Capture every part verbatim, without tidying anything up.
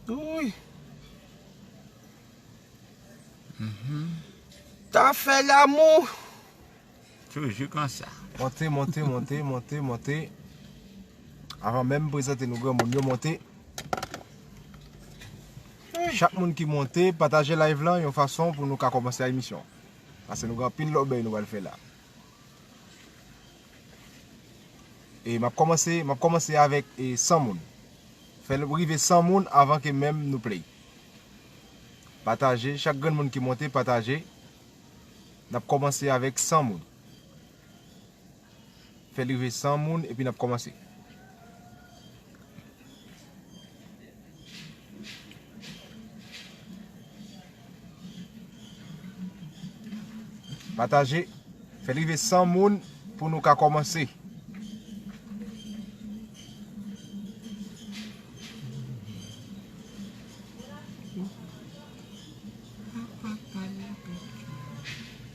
Wi. Ta fè lamou. Toujou konsa. Monte, monte, monte, monte, monte. Avan menm m prezante nou granmoun yo, monte. Chak moun ki monte, pataje live lan yon fason pou nou ka kòmanse emisyon. Paske nou gen anpil lòbèy nou pral fè la. E m ap kòmanse, m ap kòmanse avèk, e, san moun. Fè l rive san moun avan ke menm nou play. Pataje, chak grenn moun ki monte, pataje. N ap kòmanse avèk san moun. Fè l rive san moun, epi n ap kòmanse. Pataje. Fè l rive san moun pou nou ka kòmanse.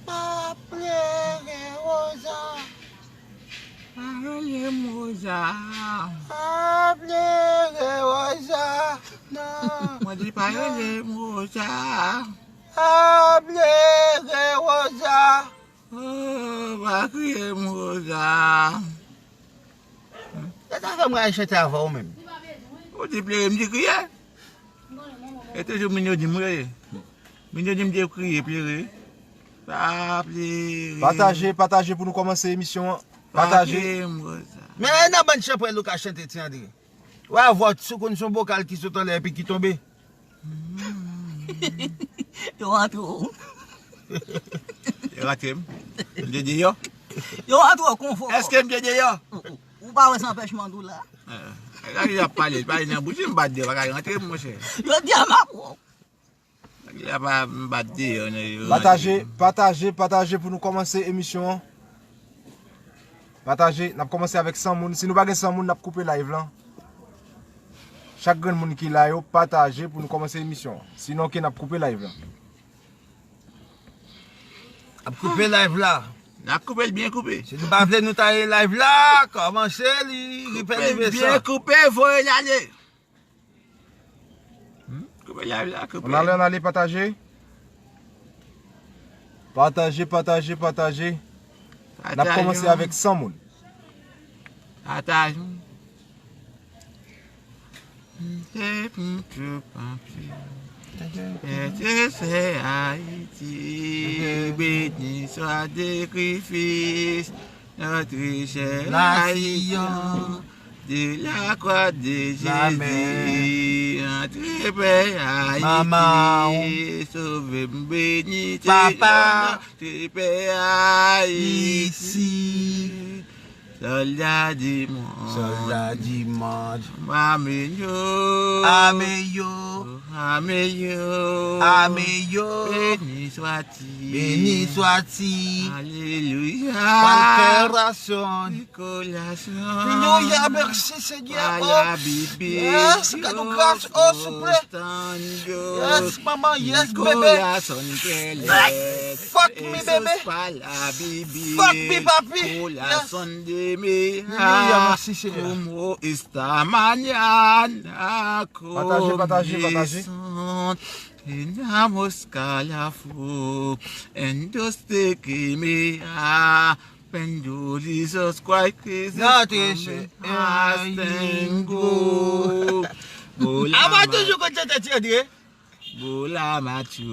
Pa plere, Rosa. Pa rele m Rosa. Pa plere, Rosa. Non. Mwen di pa rele m Rosa. Pa plere, Rosa. Oh, pa kriye m Rosa. Sa ta fè m rayi chante avè w menm. Ou di plere, m di kriye. E toujou moun yo di m kriye. Moun yo di m di kriye, plere. Pa plere. Pataje, pataje pou nou kòmanse emisyon an. Pataje. Pa kriye m Rosa. Men nan bann chanpwèl ou ka chante, Ti André. Wè, vwa sou konn son bokal ki sot anlè epi ki tonbe. Yo rantre w. Yo rantre m. M te deyò. Yo rantre w konfò. Èske m te deyò? Ou, ou, ou pa wè se anpèchman tou la. Gade y ap pale, pale nan bouch, m bat deyò, pa ka rantre m, monchè. Yo di a m ap wè w. Gade y ap m bat deyò, nan yo rantre. Pataje, pataje, pataje pou nou kòmanse emisyon an. Pataje, n ap kòmanse avèk san moun. Si nou pa gen san moun, n ap koupe live lan. Chak grenn moun ki la yo, pataje pou nou kòmanse emisyon an. Sinon, ke n ap koupe live lan. Ap koupe live la. N ap koupe l byen koupe. Si nou pa vle nou taye live la, kòmanse li, li fè li fè sa. Koupe l byen koupe, voye l ale. Hmm? Koupe live la, koupe. Ann ale, ann ale, pataje. Pataje, pataje, pataje. N ap kòmanse avèk san moun. Pataje. Pataje. Sè Ayiti, beni swa de Kris Fis, notre cher Haïti. De la croix de Jésus, antre pè Ayiti, sove m, beni Papa, antre pè Ayiti. Sòlda di mond, sòlda di mond, ame yo, ame yo, ame yo, ame yo. Beni swa ti. Beni swa ti. Alelouya. Pral kè rason. Kolason. Alelouya, mèsi Senyè. Oh, yes, fè nou gras, oh, souple. Yes, manman, yes, bebe. Fuck me, bebe. Fuck me, papi. Yes. Alelouya, mèsi Senyè. Pataje, pataje, pataje. Enamos Calafo, endos te kemea, pendolisos quae Christus. Atention. Astengo. Avan toujou konn chante ti André. Bola macho.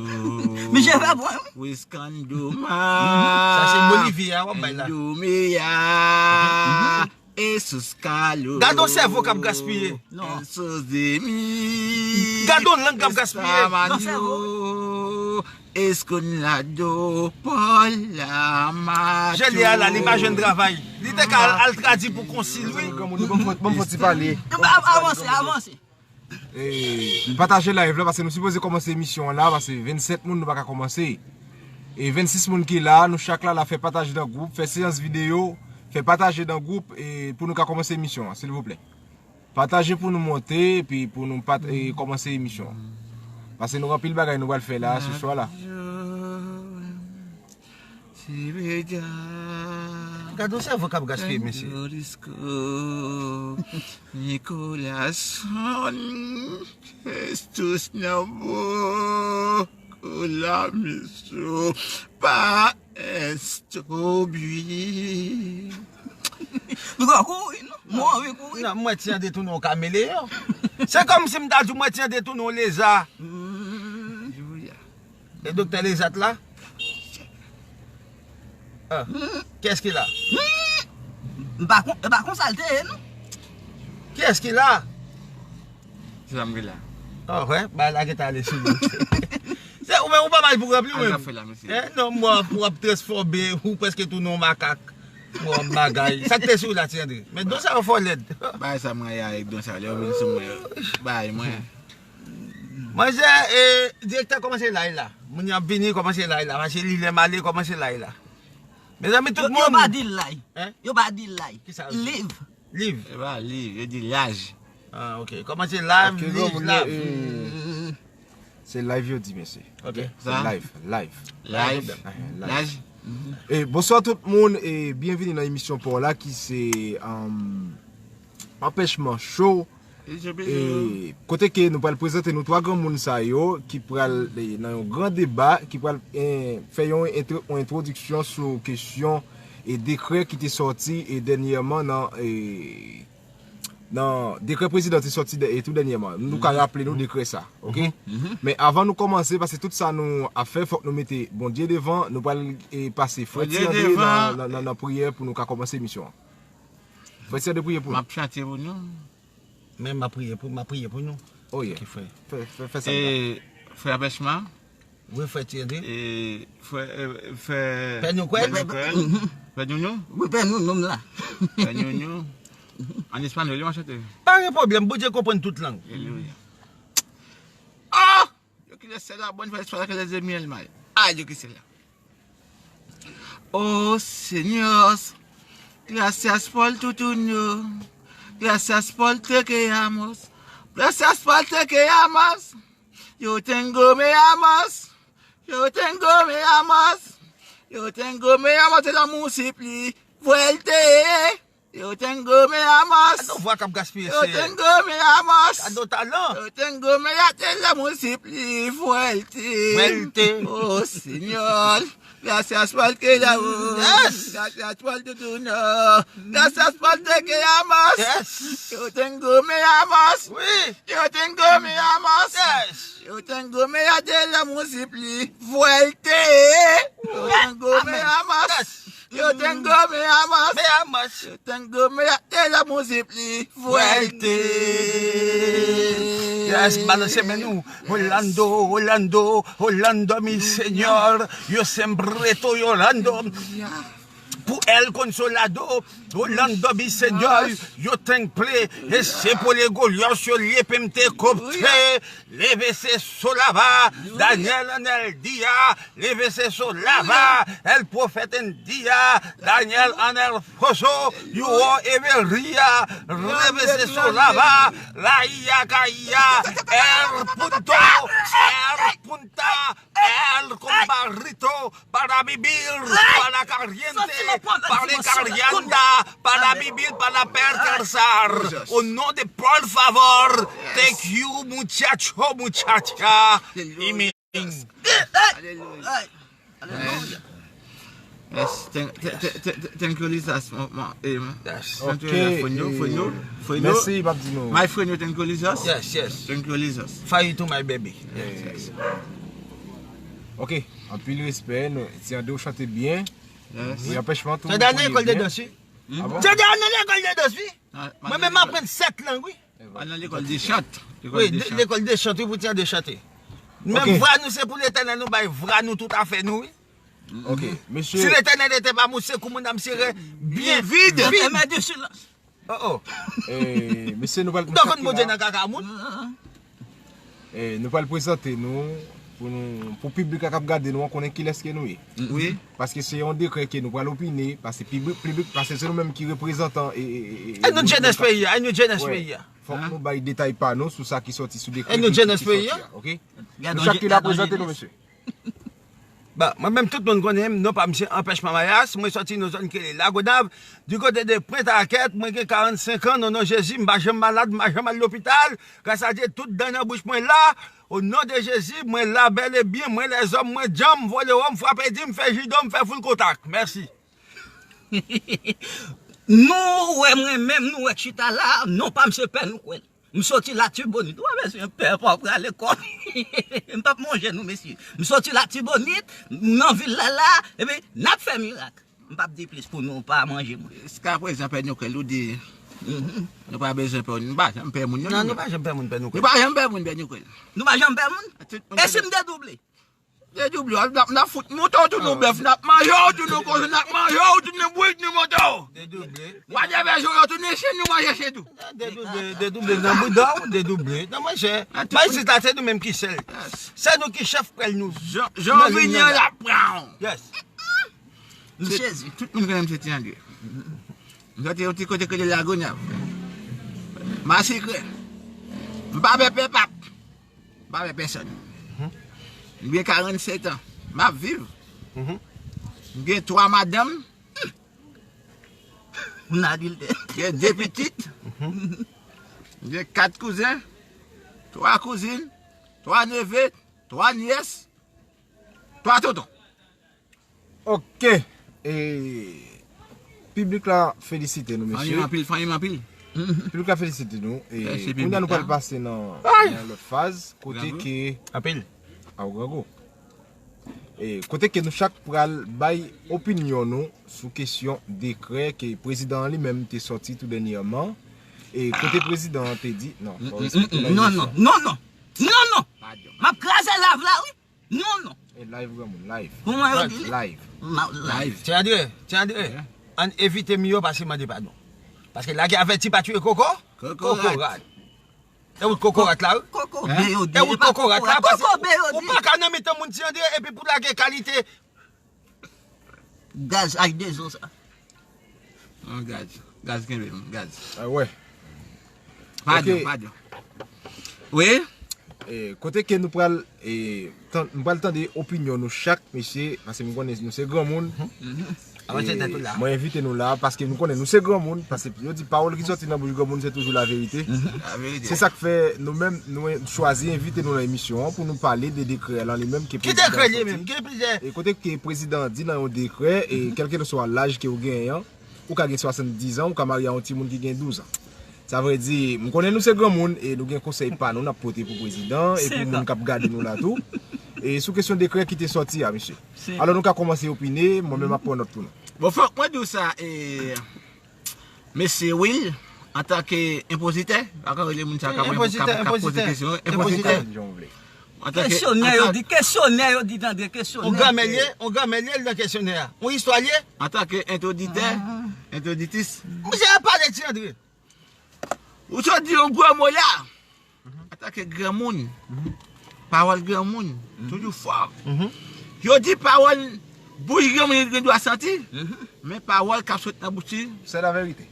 Misye fè bon. Wiskandoma. Sa se Bolivie a, w ap bay la. Endomea. Esus kalo. Gade yon sèvo k ap gaspiye. Non. Esus demi. Gade yon lang k ap gaspiye. Non, sèvo. Eskonlado Paul Lama. Jèl li a la, li pa jwenn travay. Li te ka al, al tradi pou konsil, wi. Granmoun, ban m fon, ban m fon ti pale. Avanse, avanse. E, pataje live la, paske nou sipoze kòmanse emisyon an la, paske vennsèt moun nou pa ka kòmanse. E vennsis moun ki la, nou chak la, la fè pataje nan gwoup, fè seyans videyo, fè pataje nan gwoup, e pou nou ka kòmanse emisyon an, silvouplè. Pataje pou nou monte, epi pou nou pat-, e, kòmanse emisyon an. Paske nou gen anpil bagay nou pral fè la, se swa la. Gade yon sèvo k ap gaspiye, mesye. Dorisco, Nicolas, Jesus Nambo, Colamiso, pa estobi. Nou ka kouri, non? Mwen anvi kouri. Non, mwen ti an detounen yon kameleyon. Se kòm si m ta di w mwen ti an detounen yon leza. Alelouya. E doktè Lezat la? Ah. Kiyès ki la? M pa kon, e pa konsa l te ye, non. Kiyès ki la? Se sa m ki la. Oh, wè, bay la gentan ale sou li. Se ou menm ou pa bay pou rap li menm. Al fè la, mesye. Eh, non, mwen pou ap transfòme, ou prèske tounen yon makak. Mwen bagay. Sa k te sou la, Ti André? Men don sa yo fò lèd. Bay sa mwen ya avèk don sa, lè yo vin sou mwen. Bay mwen. Manzè, e, direktè kòmanse lay la. Moun yo ap vini kòmanse lay la. Paske li lè m ale kòmanse lay la. Mezanmi, tout moun. Yo pa di lay. Hein? Yo pa di lay. Kisa yo di? Live. Live. E pa live, yo di laj. Ah, ok. Kòmanse live, live, live. Se live yo di, mesye. Ok. Se live, live. Live. Laj. E, bonswa tout moun, e byenvini nan emisyon pa w la ki se, um, Anpèchman Show. E, kote ke nou pral prezante nou twa granmoun sa yo ki pral, e, nan yon gran deba, ki pral, e, fè yon entro-, yon entwodiksyon sou kesyon e dekrè ki te sòti e dènyèman nan, e, nan dekrè prezidan te sòti dè-, e tou dènyèman. Nou ka raple nou dekrè sa, ok? Men avan nou kòmanse, paske tout sa nou ap fè, fòk nou mete Bondye devan, nou pral, e, pase Frè Ti André nan, nan, nan, nan priyè pou nou ka kòmanse emisyon an. Frè Ti André priye pou nou. M ap chante pou nou. Men m ap priye pou, m ap priye pou nou. Oh, yeah. Ok, frè. Fè, fè, fè sa. E, frè Apèchman. Wi, frè Ti André. E, frè, e, frè Pè Noukwèl. Pè Noukwèl. Frè Nounou. Wi, Pè Nounou m la. Frè Nounou. An espanyòl, yo chante. Pa gen pwoblèm, Bondye konprann tout lang. Alelouya. Ah! Yo ki lè sè la bòn fè espwa ke lè miel mal. Ah, yo ki sè la. Oh Señor, gracias por tu turno, gracias por te que amo, gracias por te que amo. Yo tengo me amas, yo tengo me amas, yo tengo me amas, el amor simple, fuerte. Yo tengo me amas. Gade yon vwa k ap gaspiye, Senyè. Yo tengo me amas. Gade yon talan. Yo tengo me amas, el amor simple, fuerte. Fuerte. Oh Señor. Gracias porque la voz. Yes. Gracias por tu turno. Gracias por te que amas. Yes. Yo tengo me amas. Wi. Yo tengo me amas. Yes. Yo tengo me amas, el amor simple, fuerte. Yo tengo me amas. Yes. Yo tengo me amas. Me amas. Yo tengo me amas, el amor simple, fuerte. Yes, balanse men nou. Orlando, Orlando, Orlando, mi señor. Yo siempre estoy orando. Por el consolado, Orlando, mi señor. Yo tengo ple, ese por el glorioso, liepem te copte. Leve se solava, Daniel en el día, leve se solava, el profeta en día, Daniel en el foso, yo evería, leve se solava, la ia caía, el punto, el punta, el combarrito, para vivir, para caliente, para calienta, para vivir, para pertersar. O nombre, por favor, thank you, muchacho, muchacha. Amen. Aleluya. Aleluya. Yes. Thank, th- th- th- th- thank you, Jesus. Ma- ma- eh, ma- Yes. Thank you, Jesus. Frenyo, Frenyo, Frenyo. Mèsi, m ap di nou. My Frenyo, thank you, Jesus. Yes, yes. Thank you, Jesus. Fire to my baby. Yes, yes. Ok, anpil respè, nou, Ti André ou chante byen. Yes. Wi, anpèchman tou. Tande, an lekòl de dans, wi. Tande, an lekòl de dans, wi. Mwen menm m aprann sèt lang, wi. Al nan lekòl de chant. Wi, lekòl de chant, wi, pou Ti André chante. Menm vwa nou, se pou Letènèl nou bay vwa nou, tout afè nou, wi. Ok, mesye. Si Letènèl n'était pas mon secours, mon âme serait bien vide. Vide. Oh, oh. Eh, mesye, nou pral konn Bondye nan kaka moun. Eh, nou pral prezante nou, pou nou, pou piblik la k ap gade nou an konnen kilès ke nou ye. Wi. Paske se yon dekrè ke nou pral opine, paske piblik, piblik, paske se nou menm ki reprezantan e, e, e, e, e nou jenès peyi a, e nou jenès peyi a. Fòk nou bay detay pa nou sou sa ki sòti sou dekrè ki, ki sòti a, ok? Nou chak ki la prezante nou, mesye. Bon, mwen menm tout moun konnen m, non pa m se Anpèchman Mayas, mwen sòti nan zòn ki rele Lagonav, di kote de Pwent Rakèt, mwen gen karannsenk an, nan non Jezi, m pa janm malad, m pa janm al lopital, gras a Dye tout dan nan bouch mwen la, o non de Jezi, mwen la bèl e byen, mwen lèzòm, mwen djanm, m vole wo, m frape di, m fè jido, m fè foul kontak. Mèsi. Nou wè mwen menm, nou wè chita la, non pa m se Pè Noukwèl. M soti Latibonit. Ou pa bezwen pè pa w prale kò. M p ap manje nou, mesye. M soti Latibonit, m nan vil la la, epi n ap fè mirak. M p ap di plis pou nou pa manje mwen. Jiskaprezan, Pè Noukwèl, ou di, nou pa bezwen pè, nou pa janm pè moun, non, nou pa janm pè moun, Pè Noukwèl. Nou pa janm pè moun, Pè Noukwèl. Nou pa janm pè moun? E si m dedouble? Dedouble, n ap, n ap fout moute w tounen bèf, n ap manje w tounen kochon, n ap manje w tounen bourik, nou moute w. Dedouble. W a dèbè jou yo tounen chen, nou manje chen tou. Dedouble, dedouble nan bouda w, dedouble. Non, monchè, pa isit la, se nou menm ki sèl. Se nou ki chèf pèl nou. Jan, jan vini an la, pran. Yes. M sezi. Tout moun konnen m se Ti André. M soti yon ti kote ki rele Lagonav. Masikre. M pa pè pèp. M pa pè pèsòn. M gen karannsenk an. M ap viv. M gen twa madanm. M nan adiltè. M gen de pitit. M gen kat kouzen, twa kouzin, twa neve, twa nyès, twa tonton. Ok. E, piblik la felisite nou, mesye. Fanmi m anpil, fanmi m anpil. Piblik la felisite nou. E, kounye a nou pral pase nan, nan lòt faz, kote ke... Anpil. A, ou grangou. E, kote ke nou chak pral bay opinyon nou sou kesyon dekrè ke prezidan an li menm te sòti tou dènyèman. E, kote prezidan an te di, non, fò respekte la emisyon. Non, non, non, non. Non, non. M ap kraze live la, wi. Non, non. E live, granmoun, live. Kouman yo di li? Live. Live. Ti André, Ti André, ann evite miyo pase mande padon. Paske lage avèti pa tiye koko, kokorat. E wout kokorat la, wi. Koko be yo di. E wout kokorat la, paske ou pa ka nan mitan moun Ti André epi pou lage kalite gaz H de O sa. An gaz. Gaz kenbe m, gaz. A wè. Padon, padon. Wi. E, kote ke nou pral, e, tan, nou pral tande opinyon nou chak, mesye, paske m konnen nou se granmoun. E, mwen envite nou la, paske nou konnen nou se granmoun, paske yo di pawòl ki sòti nan bouch granmoun se toujou laverite. Laverite. Se sa k fè nou menm, nou chwazi envite nou nan emisyon an pou nou pale de dekrè lan li menm ke prezidan an sòti. Ki dekrè li menm? Gen plizyè. E kote ke prezidan an di nan yon dekrè, e kèlkeswa laj ke w genyen an, ou ka gen swasanndizan, ou ka marye a yon timoun ki gen douzan. Sa vle di, m konnen nou se granmoun e nou gen konsèy pa nou n ap pote pou prezidan e pou moun k ap gade nou la tou. E sou kesyon dekrè ki te sòti a, mesye. Alò, nou ka kòmanse opine, mwen menm m ap pran nòt pou nou. Bon, fòk mwen di w sa, e, mesye Will, antanke enpozitè, pa ka rele moun sa k ap, k ap, k ap poze kesyon, enpozitè. Kesyonè yo di, kesyonè yo di, tande, kesyonè. On gramè l ye, on gramè l ye, l nan kesyonè a. On istwa l ye. Antanke entwoditè, entwoditis. Misye ap pale Ti André. Ou sot di yon gwo mo la. Antanke granmoun, pawòl granmoun toujou fò. Yo di pawòl bouch granmoun gen dwa santi, men pawòl k ap sot nan bouch li, se laverite.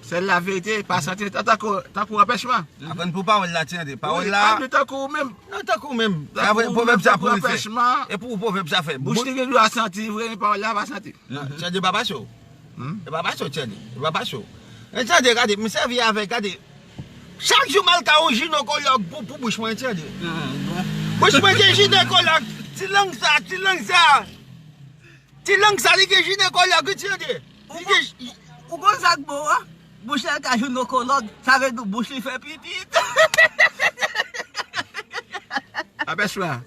Sèl laverite, pa santi, tankou, tankou anpèchman. Aprann pou pawòl la, Ti André. Pawòl la. Tankou ou menm. Non, tankou ou menm. Pwovèb sa pou li fè. E pou ou pwovèb sa fè. Bouch li gen dwa santi vre, men pawòl la pa santi. Ti André pa pase w. E pa pase w, Ti André. E pa pase w. E Ti André, gade, m sèvi avèk, gade. Chak jou m al ka yon jinekològ pou, pou bouch mwen, Ti André. Bouch mwen gen jinekològ. Ti lang sa, ti lang sa. Ti lang sa, li gen jinekològ, wi, Ti André. Ou gon, ou gon sa k bon an? Bouch la ka jinekològ, sa vle di bouch li fè pitit. Apèchman.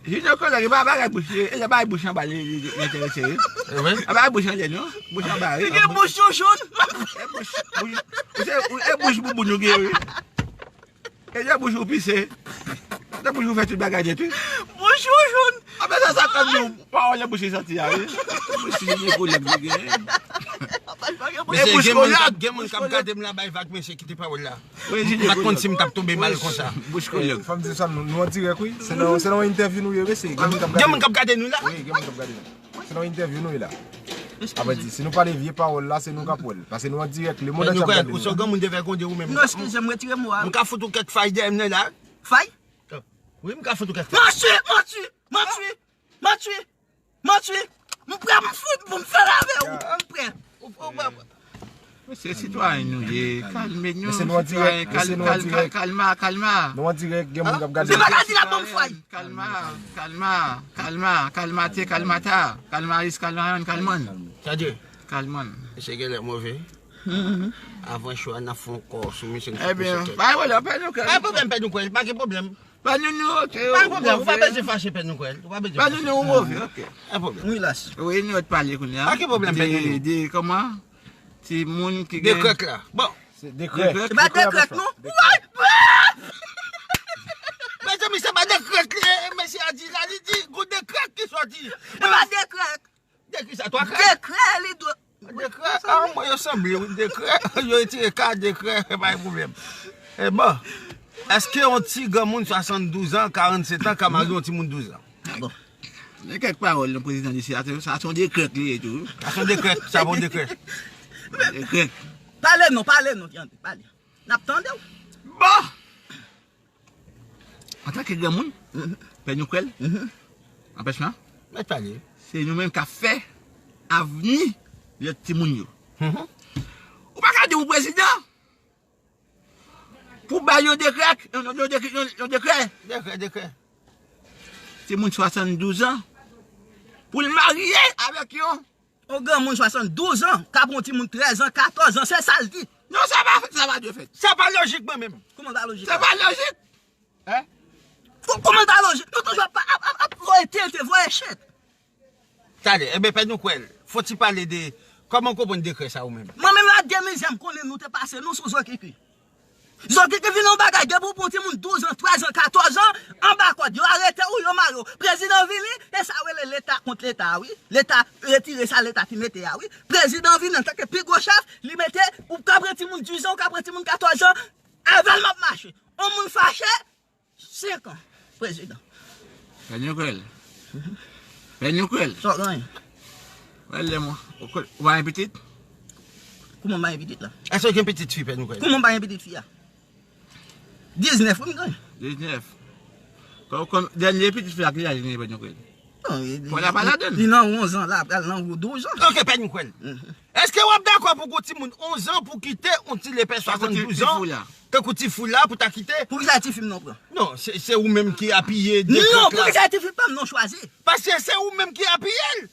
Jinekològ, e pa bagay bouch, e, e pa bagay bouch anba li, li, li enterese, wi. E pa bagay bouch anlè, non. Bouch anba, wi. Li gen bouch chouchoun. E bouch, bouch, e bouch bouboun ou gen, wi. E lè bouch ou pise, lè bouch ou fè tout bagay nèt, wi. Bouch ou joun. Apre sa, sa kòm nou, pawòl nan bouch li sòti a, wi. Bouch li gen kolèg li gen. E bouch kolèg. Gen moun k ap gade m la, bay vag, mesye, kite pawòl la. M pa t konn si m t ap tonbe mal konsa. Bouch kolèg. Fò m di sa, nou, nou an dirèk, wi. Se nan, se nan yon entèvyou nou ye, wi. Se gen moun k ap gade nou. Gen moun k ap gade nou la? Wi, gen moun k ap gade nou. Se nan yon entèvyou nou ye la. Apre di, si nou pale vye pawòl la, se nou k ap wè l. Paske nou an dirèk, lemonn antye ap gade nou. Ou se yon granmoun de vègonde ou menm. Non, eskize m, retire mo a. M ka fout ou kèk fay dèyè m nan la. Fay? Wi, m ka fout ou kèk fay. Manti, manti, manti. Manti! Manti! M prè, m fout pou m fè l avè ou. M prè. Ou, ou, ou, Mesye sitwayen nou ye, kalme nou, sitwayen, kal-, kal-, kal-, kalma, kalma. Nou an dirèk, gen moun k ap gade. Se pa ka di la banm fway. Kalma, kalma, kalma, kalmate, kalmata, kalmaris, kalmayan, kalman. Tande. Kalman. Mesye genlè move. Avan cho a, n ap fè yon kò sou misye. Ebyen, pa gen pwoblèm, pè nou kwè. Pa gen pwoblèm, pè nou kwè. Pa gen pwoblèm, ou pa bezwen fache, pè nou kwè. Ou pa bezwen fache. Pa gen pwoblèm. Wi, nou ret pale kounye a. Pa gen pwoblèm, pè nou. De, de, kòman? Ti moun ki gen. De krèk la. Bon. Se de krèk. Se pa de krèk, non. Woy! Mezanmi, se pa de krèk, eh, mesye a di la, li di, gon de krèk ki sòti. Se pa de krèk. De ki sa, twa krèk? De krèk, li dwe. De krèk, ah, mwen yo sanble, wi, de krèk. Yo retire ka, de krèk, pa gen pwoblèm. E bon, èske yon ti granmoun swasanndouz an, karannsèt an, ka marye yon timoun douz an? Bon. Gen kèk pawòl, non, prezidan, di se, sa se yon dekrèk li ye tou. Sa se yon dekrèk, sa bon dekrèk. Dekrèk. Pale non, pale non, Vianney, pale. N ap tande w. Bon! Antanke granmoun, pè nou kwè l, anpèchman, mèt pale, se nou menm k ap fè avni lòt timoun yo. Ou pa ka di ou prezidan, pou bay yon dekrè, yon, yon dekrè, yon, yon dekrè. Dekrè, dekrè. Timoun swasanndouz an, pou l marye avèk yon. Yon granmoun swasanndouz an, k ap yon timoun trèz an, katòz an, se sa l di. Non, sa pa, sa pa dwe fèt. Sa pa lojik, mwen menm. Kòman pa lojik? Sa pa lojik. Hein? Kò-, kòman pa lojik? Nou toujou ap, ap, ap, ap voye tenten, voye chet. Talè, enben, pè nou kwè l. Fò ti pale de, kòman w konprann dekrè sa ou menm? Mwen menm la, de mizè m konnen nou te pase, nou sou zokiki. Zokiki vin yon bagay, depi w pran yon timoun douz an, trèz an, katòz an, anba kòd, yo arete w, yo mare w. Prezidan vini, e sa w rele leta kont leta, wi. Leta retire sa leta te mete a, wi. Prezidan vini antanke pi gwo chèf, li mete, ou ka pran timoun douz an, ou ka pran timoun katòz an, avè l m ap mache. Yon moun fache, senk an, prezidan. Pè nou kwè l. Pè nou kwè l. Sa w genyen? Wè lè mwen, ou kwè, ou pa gen pitit? Kòman m pa gen pitit la? Èske w gen pitit fi, pè nou kwè l? Kòman m pa gen pitit fi a? Diznèf, wi, m genyen. Diznèf. Kòm, kòm, dènye pitit fi a, ki laj li genyen, pè nou kwè l? Non, li, li, li nan onz an la, pral nan douz an. Ok, pè nou kwè l. Èske w ap dakò pou gon timoun onz an pou kite yon ti lepè swasanndouz an? Tankou ti foul la, pou ta kite. Poukisa tifi m nan pran? Non, se, se ou menm ki apiye dekrèk la. Non, poukisa tifi pa m nan chwazi? Paske se ou menm ki apiye l.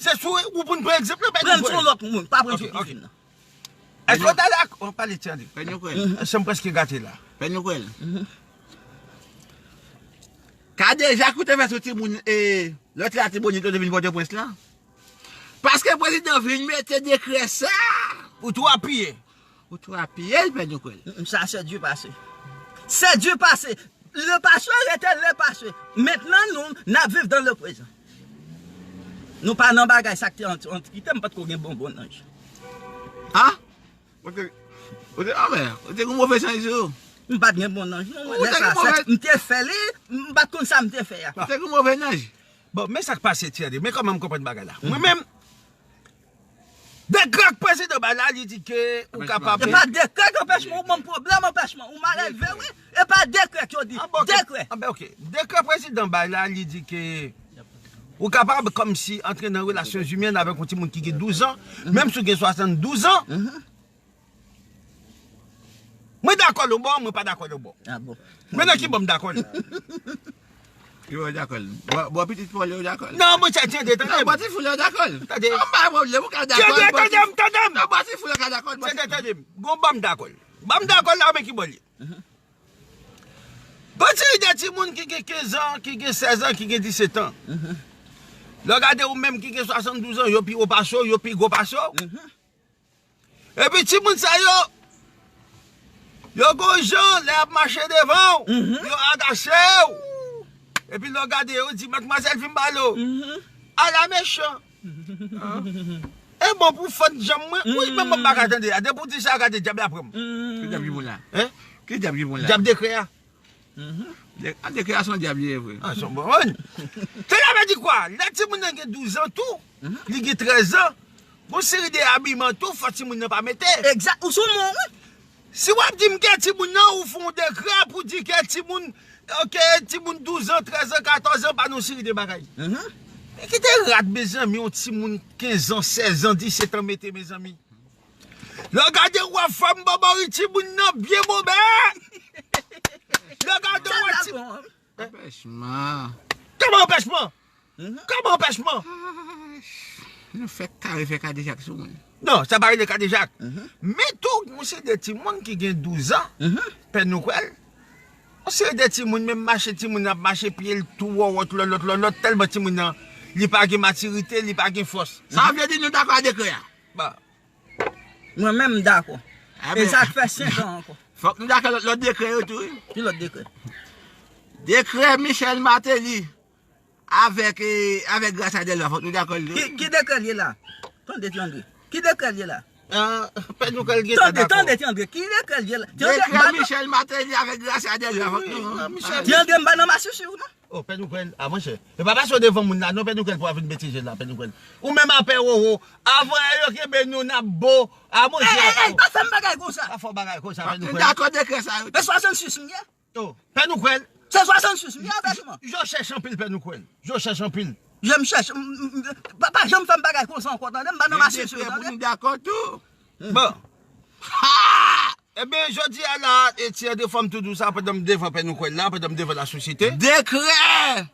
Se sou ou pou n pran egzanp la, pè nou kwè l. Pran l sou lòt moun, pa pran sou tifi m nan. Èske w ta dakò? Pale ti André. Pè nou kwè l. Èske m prèske gate la? Pè nou kwè l. Ka deja koute fè sou timoun, e, lòt Latibonit yo te vin Pòtoprens lan. Paske prezidan vin mete dekrè sa. Ou tou apiye. Ou tou apiye l, pè nou kwè l. Mm, sa se Dye pase. Se Dye pase. Le pase rete le pase. Mentnan nou, n ap viv dan le prezan. Nou pa nan bagay sa k te ant-, antikite, m pa t ko gen bonbon nanj. Ha? Ou te, ou te, anmè, ou te gen move chanj sou ou? M pa t gen bon nanj, non. Ou te gen move. Lè sa, m te fè li, m pa t konn sa m te fè a. Ou te gen move nanj? Bon, men sa k pase, Thierry. Men kòman m konprann bagay la. Mwen menm, dekrè k prezidan bay la, li di ke ou kapab. E pa dekrè k anpèch mwen, ou ban m pwoblèm anpèch mwen, ou mal elve, wi. E pa dekrè k yo di. Dekrè. Ah, ben, ok. Dekrè prezidan bay la, li di ke ou kapab kòmsi antre nan relasyon imèn avèk yon timoun ki gen douz an, menm si w gen swasanndouz an. Mwen dakò l yon bò, mwen pa dakò l yon bò. Ah bon. Men nan ki bò m dakò l? Ki bò w dakò l? Bò, bò pitit pa w la w dakò l? Non, monchè, tande, tande m. Non, bò ti foul la w dakò l? Tande. Non, pa pwoblèm, ou ka dakò l, tande, tande m, tande m. Non, bò ti foul la ka dakò l, bò ti foul. Tande, tande m. Gon bò m dakò l. Bò m dakò l la, men ki bò l ye? Gon ti ide timoun ki gen kenz an, ki gen sèz an, ki gen disèt an. Lè w gade ou menm ki gen swasanndouz an, yo pi wo pase w, yo pi gwo pase w. Epi timoun sa yo, yo gon jan lè y ap mache devan w, yo agache w. Epi lè w gade yo, di, "Madmwazèl, vin m pale w." Ala mechan. E bon pou fann janm mwen. Wi, men mwen m pa ka tande a. Depi w di sa, gade dyab la pran m. Ki dyab ki bon la? Hein? Ki dyab ki bon la? Dyab dekrè a. De-, a, dekrè a se yon dyab li ye vre. Ah, se yon bon moun. Cela veut dire quoi? Lè timoun nan gen douz an tou, li gen trèz an, gon seri de abiman tou, fò timoun nan pa mete. Egzak, ou sou mon, wi. Si w ap di m ke timoun nan, ou fè yon dekrè pou di ke timoun, ok, timoun douz an, trèz an, katòz an, pa nan yon seri de bagay. E kite rad, mezanmi, yon timoun kenz an, sèz an, disèt an mete, mezanmi. Lè w gade w wè fanm bòbòri timoun nan byen bonbè. Lè w gade w wè ti... Anpèchman. Kòman anpèchman? Kòman anpèchman? Nou fè kare, fè kadejak sou moun. Non, sa pa rele kadejak. Men tou, yon seri de timoun ki gen douz an, Pè Noukwèl. Yon seri de timoun, menm mache timoun nan ap mache, pye l tou wòwòt, lòlòt, lòlòt, tèlman timoun nan, li pa gen matirite, li pa gen fòs. Sa vle di nou dakò a dekrè a? Ba. Mwen menm m dakò. E sa k fè senk an ankò. Fòk nou dakò lòt, lòt dekrè yo tou, wi. Ki lòt dekrè? Dekrè Michel Martelly avèk, eh, avèk Gracia Delva, fòk nou dakò li tou. Ki, ki dekrè l ye la? Tande ti André. Ki dekrè l ye la? Ah, Pè Noukwèl gentan dakò. Tande, tande ti André. Ki dekrè l ye la? Ti André, dekrè Michel Martelly avèk Gracia Delva, fòk nou. Ti André, m pa nan masisi w non. Oh, Pè Noukwèl, ah, monchè. E pa pase w devan moun la, non, Pè Noukwèl, pou w ap vin betize la, Pè Noukwèl. Ou menm apè wowo. Avan yo kenbe nou, n ap bo. Ah, monchè. Ey, ey, ey, pa fè m bagay konsa. Pa fè w bagay konsa, Pè Noukwèl. Dakò dekrè sa yo. E swasannsis m ye. Oh, Pè Noukwèl. Se swasannsis m ye, anpèchman. Je w chèch anpil, Pè Noukwèl. Je w chèch anpil. Je m chèch. M, m, m, pa, pa janm fè m bagay konsa ankò, tande? M pa nan masisi w, tande? Pou nou dakò tou. Bon. Ha! Ebyen, jodi a la, e ti an de fòm tou dous sa, pandan m devan Pè Noukwèl la, pandan m devan lasosyete. Dekrè!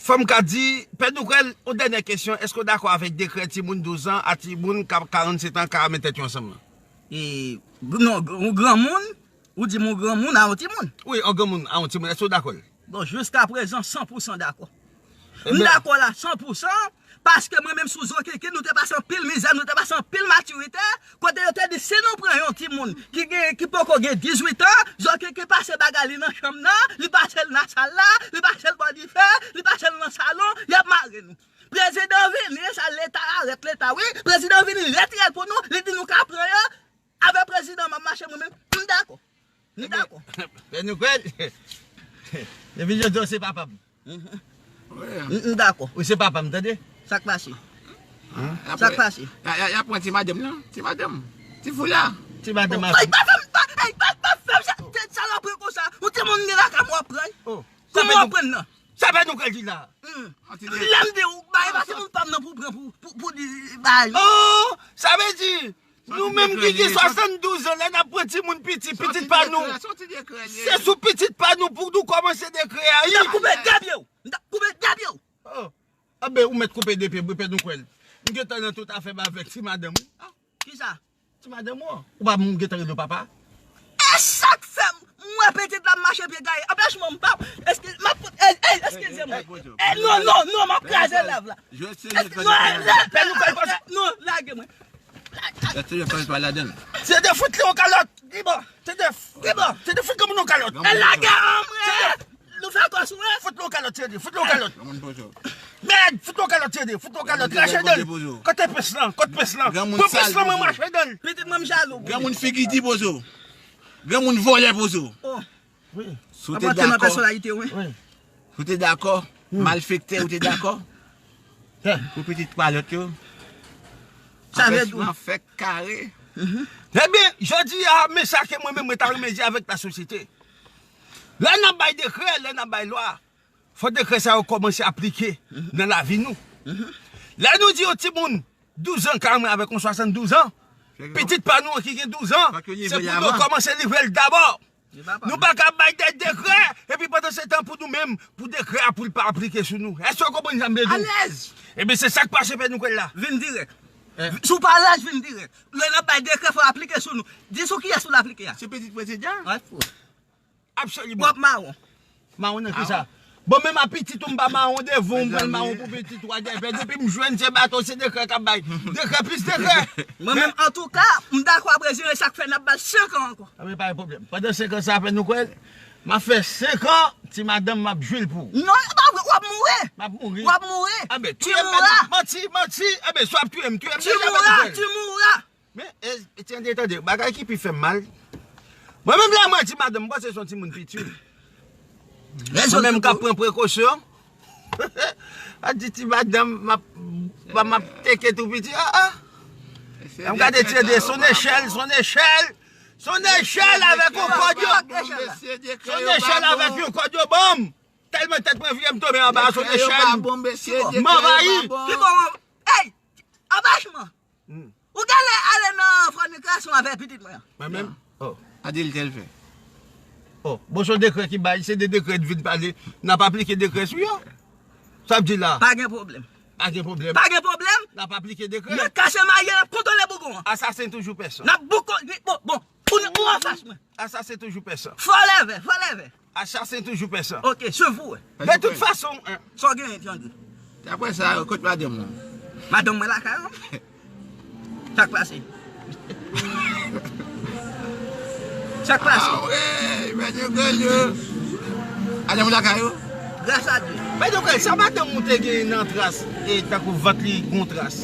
Fò m ka di, Pè Noukwèl, yon dènyè kesyon, èske w dakò avèk dekrè timoun douz an a timoun ka, karannsèt an ka renmen tèt yo ansanm nan? E, non, yon granmoun, ou di m yon granmoun a yon timoun. Wi, yon granmoun a yon timoun, èske w dakò l? Bon, jiskaprezan, san pou san dakò. M dakò la san pou san, paske mwen menm sou zo kenken, nou te pase anpil mizè, nou te pase anpil matirite, kote yo te di, si nou pran yon timoun ki gen, ki poko gen dizuit an, zo kenken pase bagay li nan chanm nan, li pase l nan sal la, li pase l bò dife, li pase l nan salon, y ap mare nou. Prezidan vini, sa leta, arèt leta, wi. Prezidan vini, retire l pou nou, li di nou ka pran yo. Avèk prezidan m ap mache mwen menm, m dakò. M dakò. Pè Noukwèl, depi jodi a w se papa m. M, m dakò. Ou se papa m, tande? Sa k pase? Sa k pase? Y a, y a, y a pran ti madanm nan, ti madanm. Ti foula. Ti madanm a... Ey, pa fè m, pa, ey, pa, pa fè m sa, tèt salopri konsa. Ou te moun gen lakay m w ap pran. Oh. Kòman w ap pran nan? Sa Pè Noukwèl di la. Lè m di w, bay pa se moun pa m nan pou pran pou, pou, pou di bay. Oh, sa vle di, nou menm ki gen swasanndouz an, lè n ap pran timoun piti, pitit pa nou, se sou pitit pa nou pou nou kòmanse dekrè a. M t ap koupe de pye w. M t ap koupe de pye w. Oh. Anben, ou mèt koupe de pye m, wi, Pè Noukwèl. M gentan nan tout afè m avèk ti madanm. Ah, kisa? Ti madanm ou an? Ou pa m gentan rele w papa? E sa k fè m wè pitit la m mache pye gaye. Anpèchman m pa. Eskize, m ap, ey, ey, eskize mwen. Ey, non, non, non, m ap kraze lèv la. Eskize, non, lèv, non, lage mwen. Tande, fout li yon kalòt. Li bon. Tande, li bon. Tande, fout granmoun yon kalòt. E lage an mwen. Nou fè kò sou mwen. Fout li yon kalòt, Tande, fout li yon kalòt. Mèd, fout li yon kalòt, Tande, fout li yon kalòt. Rache dan l. Kote pens lan? Kot pens lan? Pran pens lan, mwen mache dan l. Pitit mwen m jalou. Granmoun figi di bozo. Granmoun vòlè bozo. Oh. Wi. Si w te dakò, si w te dakò, malfektè, ou te dakò pou pitit pa lòt yo. Sa vle di anpèchman fè kare. Ebyen, jodi a, men sa ke mwen menm mwen ta renmen di avèk lasosyete. Lè n ap bay dekrè, lè n ap bay lwa, fò dekrè sa yo kòmanse aplike nan lavi nou. Lè nou di yon timoun douz an ka renmen avèk yon swasanndouz an, pitit pa nou an ki gen douz an, se pou nou kòmanse livre l dabò. Nou pa ka bay de dekrè, epi pandan se tan pou nou menm, pou dekrè a pou l pa aplike sou nou. Èske w konprann sa m vle di w? Alèz! Ebyen, se sa k pase Pè Noukwèl la. Vin dirèk. Si w pa alèz, vin dirèk. Lè n ap bay dekrè, fò aplike sou nou. Di sou kiyès pou l aplike a. Se pitit prezidan. Absoliman. W ap mawon. Mawon nan kisa? Bon, menm a pitit ou m pa mawon devan w, m pral mawon pou pitit ou a dèfè. Depi m jwenn se baton, se dekrè k ap bay. Dekrè plis dekrè. Mwen menm, antouka, m dakò a prezidan, e sa k fè n ap ba l senk an ankò. Anben, pa gen pwoblèm. Pandan senk an sa a, Pè Noukwèl, m ap fè senk an, ti madanm m ap jwi l pou ou. Non, e pa vre, w ap mouri. M ap mouri. W ap mouri. Anben, touye m, Pè Noukwèl. Manti, manti. Anben, si w ap touye m, touye m deja, Pè Noukwèl. Tu mourras, tu mourras. Men, e, e, tande, tande, bagay ki pi fè m mal. Mwen menm lè mwen di madanm, m panse se yon timoun piti. Mwen menm k ap pran prekosyon. A di ti madanm, m ap, m ap teke tou piti. Ah, ah. M gade ti de son echèl, son echèl. Son echèl avèk yon kòd yo. Son echèl avèk yon kòd yo ban m. tèlman tèt mwen vye, m tonbe anba sou de chèn. M anvayi. Ki bò? Ey! Anbachman! Ou genlè ale nan fònikasyon avèk pitit mwen an. Mwen menm? Oh. A di l tèl fè. Oh, bon, se yon dekrè ki bay, se de dekrè vin pale. N ap aplike dekrè sou yo. Sa ap di la? Pa gen pwoblèm. Pa gen pwoblèm. Pa gen pwoblèm. N ap aplike dekrè. Nèg kache marye, n ap kontwole bougon an. Asasen toujou pè san. N ap bouko, bon, bon, ou, ou anfas mwen. Asasen toujou pè san. Fò leve, fò leve. Asasen toujou pè san. Ok, swiv ou wè. De tout fason. Sa w genyen, Tiandri? Daprè sa, kot madanm ou? Madanm mwen lakay ou? Sa k pase? Sa k pase? Awe, Pè Nyoukèl yo. Madanm ou lakay ou? Gras a Dye. Pè Nyoukèl, sa madanm ou te gen nan tras, e tankou vant li gon tras?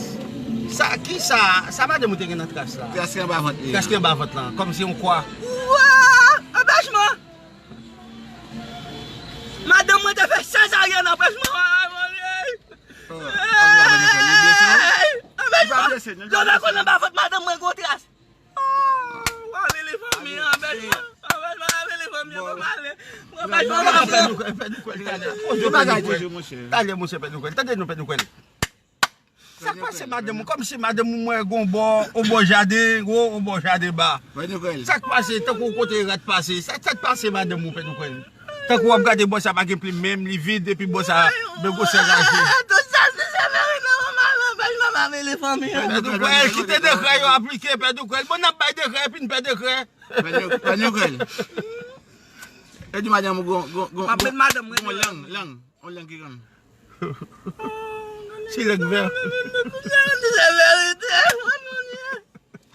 Sa, ki sa, sa madanm ou te gen nan tras la? Tras ki anba vant li. Tras ki anba vant lan, kòmsi yon kwa. Wa! Anbachman! Madanm mwen te fè sezaryen nan pèch mwen. Ay, mon Dye! Ay, anbachman! Yo pa konnen ba vant madanm mwen gon tras. Wa vini fanmi an, anbachman! Anbachman, wa vini fanmi an, mwen pale. Mwen pale, mwen pale. Pè Nyoukèl, pè Nyoukèl, talè. Poze Pè Nyoukèl. Talè, monchè, Pè Nyoukèl. Tande nou, Pè Nyoukèl. Sa k pase madanm ou? Kòmsi madanm ou mwen gon bò, on bò jaden wo, on bò jaden ba. Sa k pase tankou kote rat pase? Sa k pase madanm ou, Pè Nyoukèl? Tankou w ap gade bò sa pa gen plim menm, li vid, epi bò sa men gwosè raje. Tout sa se sè Mary nan manman l anpèch manman vele fanmi an. Pè Nyoukèl, kite dekrè yo aplike, Pè Nyoukèl. Bon, n ap bay dekrè epi n pè dekrè. Pè Nyoukèl. E di madanm ou gon, gon, gon, gon lang, lang. On lang ki grann. Ti lang vè. Se verite.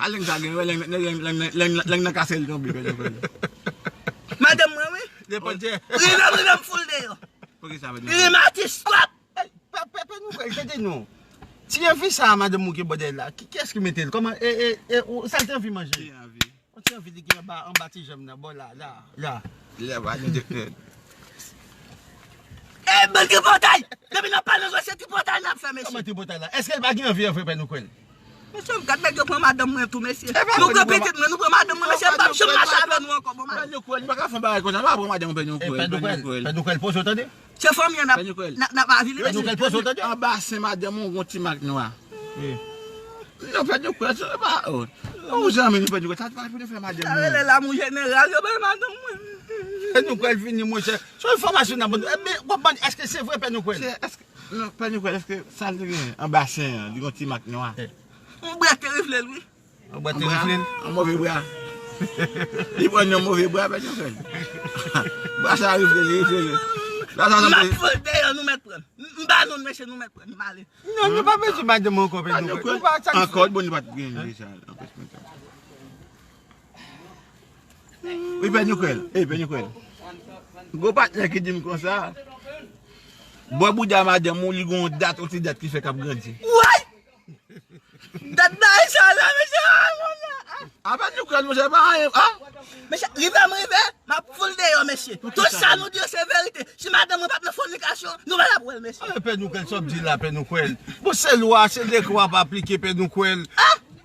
A lang sa gen, wè lang, lang, lang, lang, lang nan kase l tonbe, kòl, kòl. Madanm mwen, wi. Depann djè. Rive m, rive m foul deyò. Poukisa, madanm? Rive m atis twòp. Pè, pè, pè Nyoukèl, tande non. Ti anvi sa a madanm ou gen bò dèyè l la, ki, kiyès ki mete l? Kòman, e, e, e, ou, sa l te anvi manje? Ti anvi. Yon ti anvi li gen anba, anba ti janm nan, bò la, la, la. Lè pa gen doktè. Ey, ban tripotay! Depi n ap pale anglè, se tripotay n ap fè, mesye. Kòman tripotay la? Èske l pa gen anvi an vre, Pè Nyoukèl? Mesye, gad nèg yo pran madanm mwen tou, mesye. Nou pran pitit mwen, nou pran madanm mwen, mesye, m p ap janm mache avè nou ankò, bon madanm. Pè Nyoukèl, m pa ka fè yon bagay konsa, m pa pran madanm Pè Nyoukèl. Pè Nyoukèl, Pè Nyoukèl, poze w tande. Se fanmi an n ap, n ap avili, mesye. Pè Nyoukèl, poze w tande. Anba sen madanm ou, gon ti mak nwa. Non, Pè Nyoukèl, se pa, oh. Ou zanmi nou, Pè Nyoukèl, sa pa pou nou fè madanm nou. Sa rele lanmou jeneral, yo bay madanm mwen. Pè Nyoukèl vini, monchè. Se yon enfòmasyon n ap ban nou. Ebyen, w ap mande, èske se vre, Pè Nyoukèl? Se, èske, non, Pè Nyoukèl, èske sa l te gen anba sen an, li gon ti mak nwa? Yon bra te rifle l, wi. Yon bra te rifle l? Yon move bra. Li pran yon move bra, Pè Nyoukèl. Bra sa rifle l, rifle l. Bra sa sanble. M ap fout deyò, nou mèt pran m. M ba nou l, mesye, nou mèt pran m, m ale. Non, nou pa bezwen madanm ankò, Pè Nyoukèl. Nou pa sa. Ankò, bon, li pa t gen deja, anpèch mwen. Wi, Pè Nyoukèl. Ey, Pè Nyoukèl. Gwo patnè ki di m konsa, bò bouda madanm ou, li gon dat, yon ti dat ki fèk ap grandi. Woy! Dat bagay sa la, mesye, ah, monchè, ah. A Pè Nyoukèl, monchè, pa anyen, ah. Mesye, rive m rive, m ap foul deyò, mesye. Tout sa nou di yo se verite. Si madanm mwen p ap nan fònikasyon, nou pa t ap wè l, mesye. Pè Nyoukèl, sa w ap di la, Pè Nyoukèl? Bon, se lwa, se dekrè w ap aplike, Pè Nyoukèl.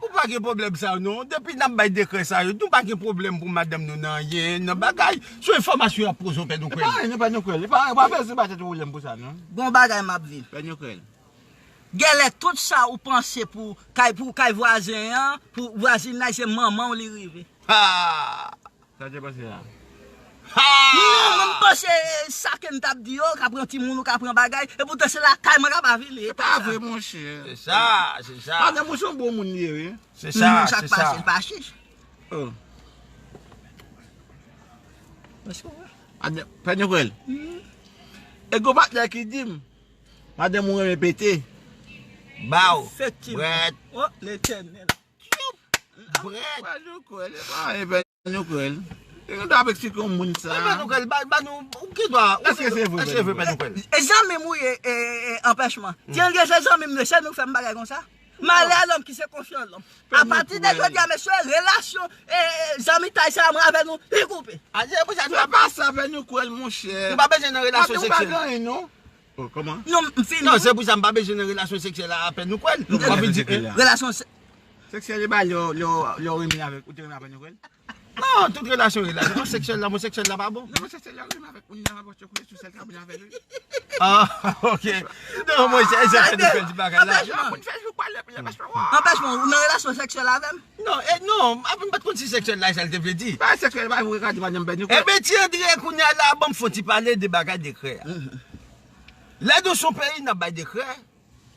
Ou pa gen pwoblèm sa yo, non. Depi n ap bay dekrè sa yo, nou pa gen pwoblèm pou madanm nou nan anyen, nan bagay. Se yon enfòmasyon y ap poze w, Pè Nyoukèl. E pa anyen, non, Pè Nyoukèl. E pa, pa bezwen ba tèt ou pwoblèm pou sa, non. Gon bagay m ap vin. Pè Nyoukèl. Genlè tout sa ou panse pou kay, pou kay vwazen an, pou vwazinay, se manman w li rive. Ha! Sa w te panse a? Ha! Non, mwen m panse sa ke m t ap di yo, ka pran timoun ou ka pran bagay, epoutan se lakay mwen k ap avili. Se pa vre, monchè. Se sa, se sa. Madanm ou se yon bon moun li ye, wi. Se sa, se sa. Sa k pase, l pa chich. Oh. Pè Nyoukèl. E gon patnè ki di m, madanm ou renmen pete. Baw. Efektivman. Brèt. Oh, Letènèl. Brèt. Pè Nyoukèl, e pa, e Pè Nyoukèl. E nou dwe ap eksplike yon moun sa. Pè Nyoukèl, ba, ba nou, ou gen dwa, ou gen dwa. Èske se vre, Pè Nyoukèl? E zanmi m ou ye, e, e, anpèchman. Ti André se zanmi m, mesye, nou fè m bagay konsa. Malè a lòm ki se konfyan lòm. Apati de jodi a, mesye, relasyon, e, e, zanmitay sa a, mwen avè nou, li koupe. A, se pou sa nou pa sa, Pè Nyoukèl, monchè. Nou pa bezwen nan relasyon seksyèl. Ou pa gen anyen, non. Oh, kòman? Non, m fini. Non, se pou sa m pa bezwen nan relasyon seksyèl a, Pè Nyoukèl. Relasyon seksyèl, e ba lè, lè, lè w renmen avèk, ou te renmen avèk Nyoukèl? Non, tout relasyon, relasyon. Seksyèl la, omoseksyèl la pa bon. Non, omoseksyèl la, renmen avèk moun nan, paske konnen sou sèl ka moun avè l. Ah, ok. Non, mwen, se, se fè nou fè di bagay la. Anpèch mwen, ou nan relasyon seksyèl avè m? Non, e non, apre m pa t konn si seksyèl la, sa l te vle di. Pa seksyèl, pa vre, ka di madanm bèt nou. Ebyen, ti Andre, kounye a la, ban m fè yon ti pale de bagay dekrè a. Lè nou se yon peyi, n ap bay dekrè,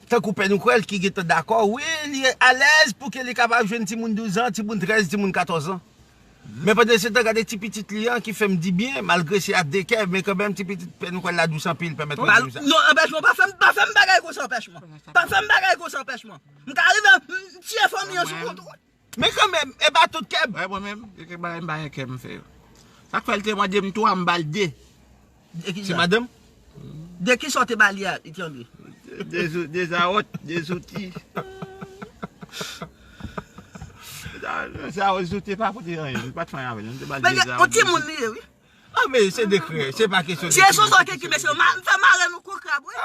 tankou Pè Noukwèl ki gentan dakò, wi, li alèz pou ke li kapab jwenn timoun douz an, timoun trèz, timoun katòz an. Men pandan se tan, gade ti pitit li an ki fè m di byen, malgre se a de kè, men kanmenm ti pitit Pè Noukwèl la dous anpil, pèmèt mwen di nou sa. Non, anpèch mwen, pa fè m, pa fè m bagay konsa, anpèch mwen. Pa fè m bagay konsa, anpèch mwen. M ka rive, m tiye fanmi an sou kontwòl. Men kanmenm, e pa tout kè m. Wè, mwen menm, gen kèk bagay m pa gen kè m fè yo. Sa k fè l te mande m twa, m ba l de. De ki sa? Se madanm? De ki sa w te ba li a, Ti Andre? De, de, de zawòt, de zouti. Zawòt, zouti pa pote anyen, m pa t fè anyen avè l, m te ba l de zawòt. Men yon timoun li ye, wi. Ah, men se dekrè, se pa kesyon de... Ti Esonson ki, ki mesye, m fè mare nou kou krab, wi.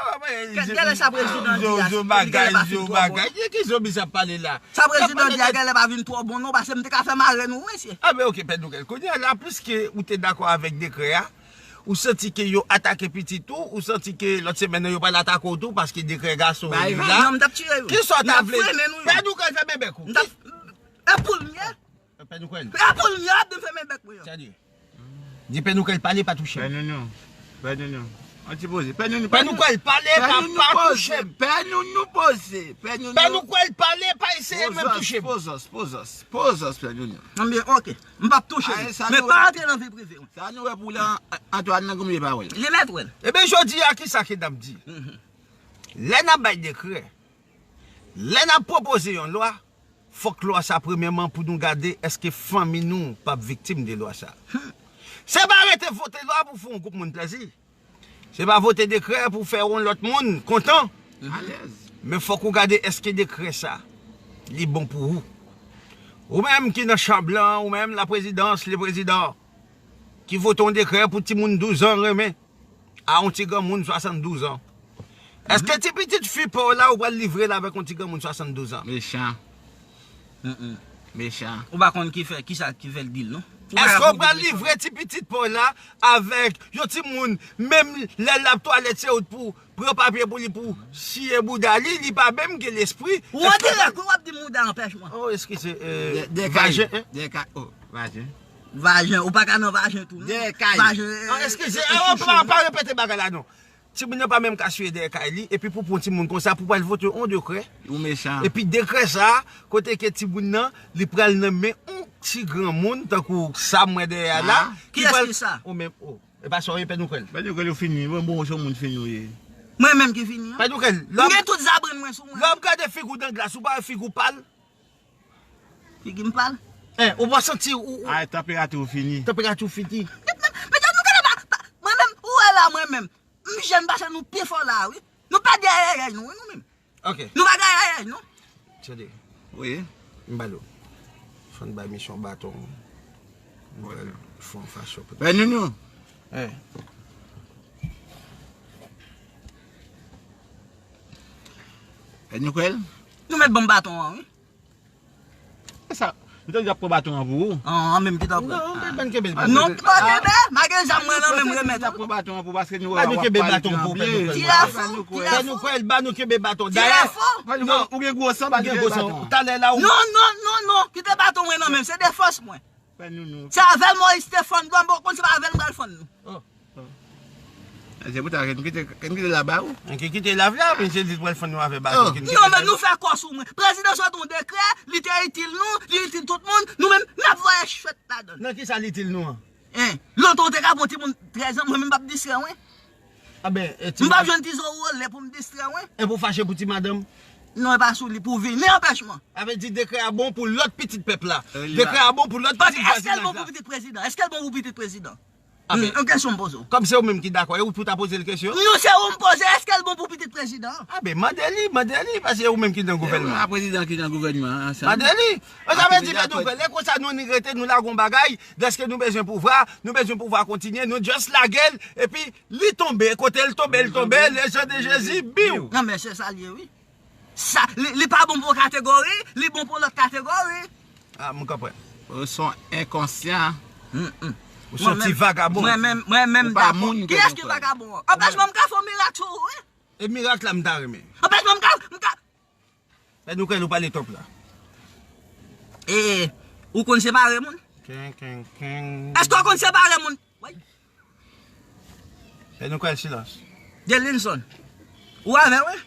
Kèt, gade sa prezidan di a, li genlè pa fin twò bon. Ki zonbi sa ap pale la? Sa prezidan di a genlè pa vin twò bon, non, paske m te ka fè mare nou, mesye. Ah, men ok, Pè Noukwèl. Kounye a la, piske ou te dakò avèk dekrè a, ou santi ke yo atake pitit ou, ou santi ke lòt semèn nan yo pral atake w tou, paske dekrè gason yo la. Non, m t ap tiye yo. Kisa w ta vle? Pè Noukwèl, fèmen bèk ou. E pou l m ye. Pè Noukwèl. E pou l m ye, ap di m fèmen bèk mwen an. Sa di. Di Pè Noukwèl pale, pa touche m. Pè Nounou. Pè Nounou. An ti poze. Pè Nounou, Pè Noukwèl pale, pa, pa touche m. Pè Nounou poze. Pè Nounou. Pè Noukwèl pale, pa eseye menm touche m. Pozòs, pozòs, pozòs, Pè Nounou. Anben, ok. M p ap touche l. Men pa antre nan vi prive w. Sa nou wè pou la, Antwàn nan goumen pawòl. Li mèt wè l. Ebyen, jodi a, kisa ke n ap di? Lè n ap bay dekrè, lè n ap pwopoze yon lwa, fòk lwa sa, premyèman, pou nou gade èske fanmi nou p ap viktim de lwa sa. Se pa rete vote lwa pou fè yon gwoup moun plèzi. Se pa vote dekrè pou fè yon lòt moun kontan. Alèz. Men fòk ou gade èske dekrè sa, li bon pou ou. Ou menm ki nan chanm lan, ou menm la présidence, le président, ki vote yon dekrè pou timoun douz an renmen a yon ti granmoun swasanndouz an. Èske ti pitit fi pa w la, ou pral livre l avèk yon ti granmoun swasanndouz an? Mechan. Mechan. Ou pa konn ki fè, kisa ki fè l di l, non? Èske w pral livre ti pitit pa w la avèk yon timoun, menm lè l ap twalèt, se ou t pou pran papye pou li, pou siye bouda li, li pa menm gen lespri? Ou an dirèk, wi, w ap di m bouda, anpèch mwen. Oh, eskize, euh, vajen, hein? Dèkay, oh, vajen. Vajen, ou pa ka nan vajen tou, non? Dèkay. Vajen, ah, eskize, ah, pa, pa repete bagay la, non. Timoun nan pa menm ka siye dèyè kay li, epi pou pran timoun konsa, pou pral vote yon dekrè. Ou mechan. Epi dekrè sa, kote ke timoun nan, li pral nan men yon ti granmoun, tankou sa m wè dèyè a la, ki pral... Kiyès ki sa? Ou menm, oh. E pa sa w ye, Pè Noukwèl? Pè Noukwèl, ou fini. Mwen, bon, se yon moun fini ou ye. Mwen menm ki fini, an? Pè Noukwèl, lè w ap... M gen tout zabrenn mwen sou mwen. Lè w ap gade figi w nan glas, ou pa wè figi w pal? Figi m pal? Eh, ou pa santi ou, ou... Ah, tanperati w fini. Tanperati w fini. Medam, nou gade pa, pa, mwen menm, ou wè la, mwen menm. M jèn pase nou pi fò la, wi. Nou pa dèyè yèyèy nou, wi, nou menm. Ok. Nou pa dèyè yèyèy, non. Tande. Wi. M ba nou. Fò n bay misyon baton. M pral fè yon fason pou... Pè Nounou. Eh. Pè Noukwèl. Nou mèt ban m baton an, wi. E sa, m tande y ap pran baton an pou ou. An, an menm ki t ap pran. Non, men ban kenbe l. Non, pa kenbe, m a gen zam mwen nan men m, remèt. Y ap pran baton an pou ou paske nou wè w ap pale tranble. Ba nou kenbe baton pou ou, Pè Noukwèl. Pè Noukwèl, ba nou kenbe baton. Dayè, ou gen gwo san, ba nou kenbe baton an. Talè la ou... Non, non, non, non, kite baton mwen nan men m, se defans mwen. Pè Nounou. Se avè l Moyiz te fann nou, m poko konn se pa avè l m pral fann nou. Oh. Se pou ta ke n kite, ke n kite la ba ou. Ke n kite la, la, men se li pral fann nou avè baton. Oh. Non, men nou fè kò sou mwen. Prezidan sot yon dekrè, li te itil nou, li itil tout moun, nou menm, n ap voye chwèt ladan l. Nan kisa li itil nou an? Hein? Lontan w te ka pran timoun trèz an, mwen menm m p ap distrè w, wi. A ben, e ti... M p ap jwenn ti zo wole pou m distrè w, wi. E pou fache pou ti madanm? Non, e pa sou li pou vini, anpèch mwen. Sa vle di dekrè a bon pou lòt pitit pèp la. Dekrè a bon pou lòt pitit vwazinaj la. Èske l bon pou pitit prezidan? Èske l bon pou pitit prezidan? A ben, yon kesyon m poze w. Kòm se ou menm ki dakò, e ou pou ta poze l kesyon? Non, se ou m poze, èske l bon pou pitit prezidan? A ben, mande li, mande li, paske se ou menm ki nan gouvènman. E prezidan ki nan gouvènman an, sa. Mande li. Sa vle di, Pè Noukwèl, lè konsa nou ni rete, nou lage yon bagay, dèske nou bezwen pouvwa, nou bezwen pouvwa kontinye, nou just lage l, epi li tonbe, kote l tonbe, l tonbe, le sang de Jésus, biw. Non, men se sa l ye, wi. Sa, li, li pa bon pou yon kategori, li bon pou lòt kategori. Ah, m konprann. Ou se yon enkonsyan. Ou se yon ti vagabon. Mwen menm, mwen menm, Ou pa moun, Kiyès ki vagabon an? Anpèch mwen m ka fè yon mirak sou ou, wi. E mirak la m ta renmen. Anpèch mwen m ka, m ka. Pè Noukwèl ou pale twòp la. E, ou konn separe moun? Ken, ken, ken. Èske w konn separe moun? Woy. Pè Noukwèl silans. Delinson. Ou avè mwen?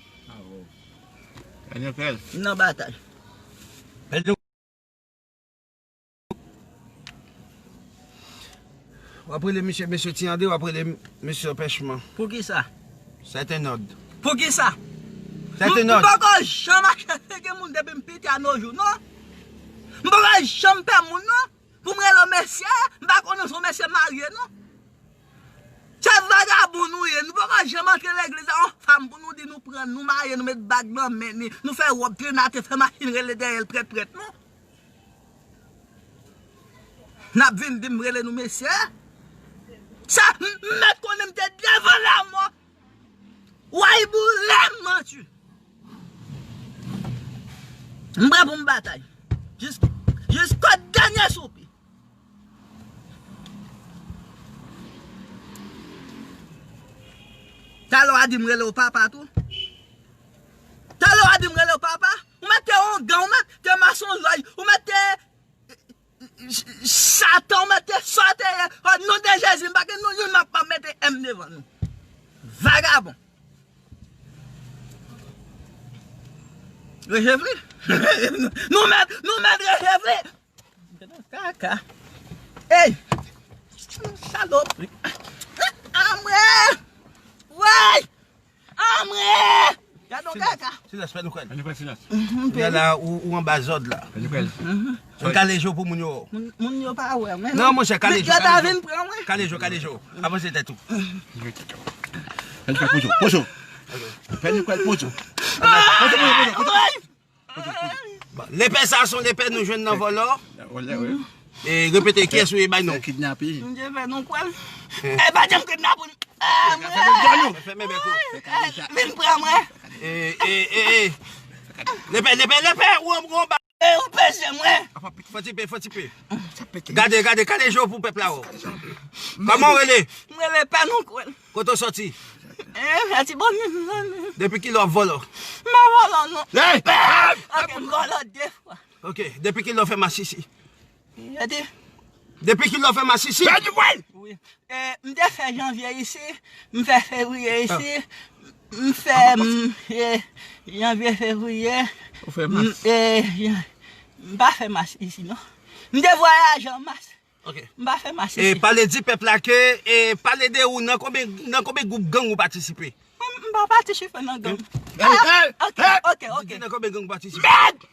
Pè Noukwèl. Nan batay. Pè Nou- W ap rele misye, mesye Ti André, w ap rele mesye Anpèchman. Poukisa? C'est un ordre. Poukisa? C'est un M ordre. poko janm aksepte gen moun depi m piti a no jou, non. M poko janm pè moun, non. Pou m rele w mesye, m pa konnen si w mesye marye, non. Se vagabon nou ye, nou poko janm antre legliz a yon fanm pou nou di nou pran, nou marye, nou met bag nan men ni, nou fè wòb trenate, fè machin rele dèyè l prèt prèt, non. N ap vin di m rele nou mesye. Sa, m, m mèt konnen m te devan lanmò. Way boule m manti. M prè pou m batay. Jis, jiska dènye soupi. Talè w a di m rele w papa tou. Talè w a di m rele w papa. Ou mèt te ongan, ou mèt te masonlòy, ou mèt te Satan, ou mèt te sòteye. O non de Jezi, m pa gen nou youn m ap pa mete M devan nou. Vagabon. Rejevli. Nou mèt, nou mèt rejevli. Kaka. Ey. Salopri. Amwe. Woy. Amwe. Gade yon kaka. Silans, fè nou kwè. Fè nou kwè silans. Kounye a la, ou, ou anba zòd la. Fè nou kwè. Fè kale jo pou moun yo. Moun, moun yo pa wè mwen. Non, monchè, kale jo. Yo ta vin pran mwen. Kale jo, kale jo. Avanse tèt ou. Fè nou kwè pozo. Pozo. Fè nou kwè pozo. Pozo, pozo, pozo, pozo. Bon, lepè sa se yon lepè nou jwenn nan vòlò. Nan vòlò, wi. E repete, kiyès ou ye, bay non. Kidnape. M te fè nou kwè l. E pa janm kidnape nou. Fèmen bèk ou. Vin pran mwen. E, e, e, e. Lepè, lepè, lepè, ou anba. E ou peze mwen. Fò ti pe, fò ti pe. Gade, gade, kale je w pou pèp la wè w. Kòman w rele? M rele Pè Noukwèl. Kote w sòti? E, Latibonit. Depi kilè w ap vòlò? M pa vòlò non. Ok, m vòlò de fwa. Ok, depi kilè w fè masisi? Gade. Depi kilè w fè masisi? Pè Noukwèl! Wi. E, m te fè janvye isi, m fè fevriye isi, m fè, m, e, janvye, fevriye. Ou fè mas? E, m pa fè mas isi non. M te vwayaje an mas. Ok. M pa fè mas isi. E pale, di pèp la ke, e pale de ou, nan konbyen, nan konbyen gwoup gang ou patisipe? Mwen, m pa patisipe nan gang. Ah, ok, ok, ok. Di nan konbyen gang ou patisipe? Mèd!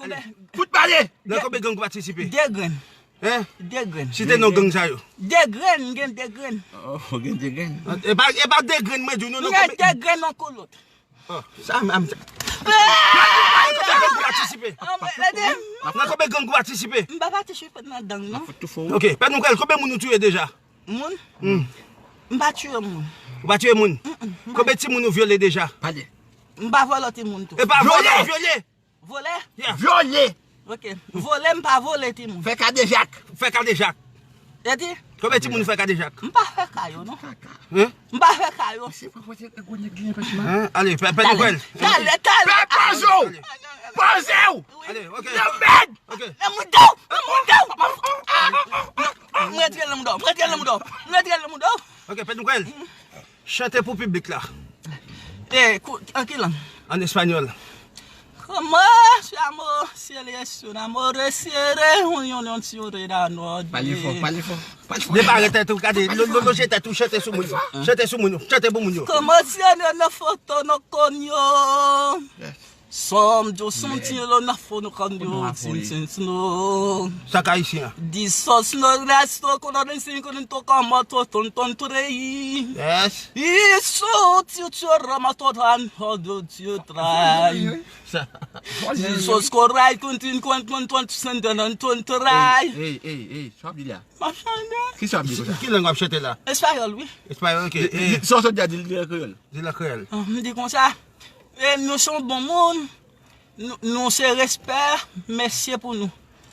Konbyen? Fout pale! Nan konbyen gang ou patisipe? De grenn. Hein? De grenn. Site non gang sa yo. De grenn, m gen de grenn. Oh, gen de grenn. E pa, e pa de grenn mwen di w non, non. M gen de grenn yon kou lòt. Oh, sa m, m, sa. Nan konbyen gang ou patisipe? Nan konbyen gang ou patisipe? M pa patisipe nan gang non. Ok, Pè Noukwèl, konbyen moun ou touye deja? Moun? M pa tiye moun. Ou pa tiye moun? Konbyen timoun ou vyole deja? Pale. M pa vòlò timoun tou. E pa vòlè, vyole. Vòlè? Vyole! Ok. Vòlè, m pa vòlè timoun. Fè kadejak. Fè kadejak. Eti? Konbyen timoun ou fè kadejak? M pa fè ka yo non. Hein? M pa fè ka yo. Hein? Ale, Pè, Pè Noukwèl. Talè, talè. Pè, poze w! Poze w! Ale, ok. Nan mèd! Ok. Nan mouda w! Nan mouda w! M retire nan mouda w! M retire nan mouda w! M retire nan mouda w! Ok, Pè Noukwèl. Chante pou piblik la. E, kou, an ki lang? An espanyòl. Como se amo, si el es un amor, si eres un, un, un, si eres un amor. Pale fò, pale fò. Pale fò. Depare tèt ou, gade, lo, lo, lonje tèt ou, chante sou moun yo. Chante sou moun yo, chante pou moun yo. Como si el no foto no coño. Yes. Som, yo, som, ti, lo, na fo, no, kan, yo, sin, sin, sin, no. Sa ka ayisyen an. Di sos, no, resto, ko, no, rin, sin, ko, nin, to, ka, ma, to, ton, ton, to, re, i. Yes. I, so, ti, ti, ra, ma, to, tan, ho, do, ti, trai. Di sos, ko, rai, kun, tin, kun, kun, ton, sen, dan, nan, ton, trai. Ey, ey, ey, sa w ap di la? M ap chante. Ki sa w ap di konsa? Ki lang w ap chante la? Espayòl, wi. Espayòl, ok. Sa w sot di a, di l an kreyòl. Di l an kreyòl. Ah, m di konsa. E nou se yon bon moun. Nou, nou se respè, mèsi pou nou.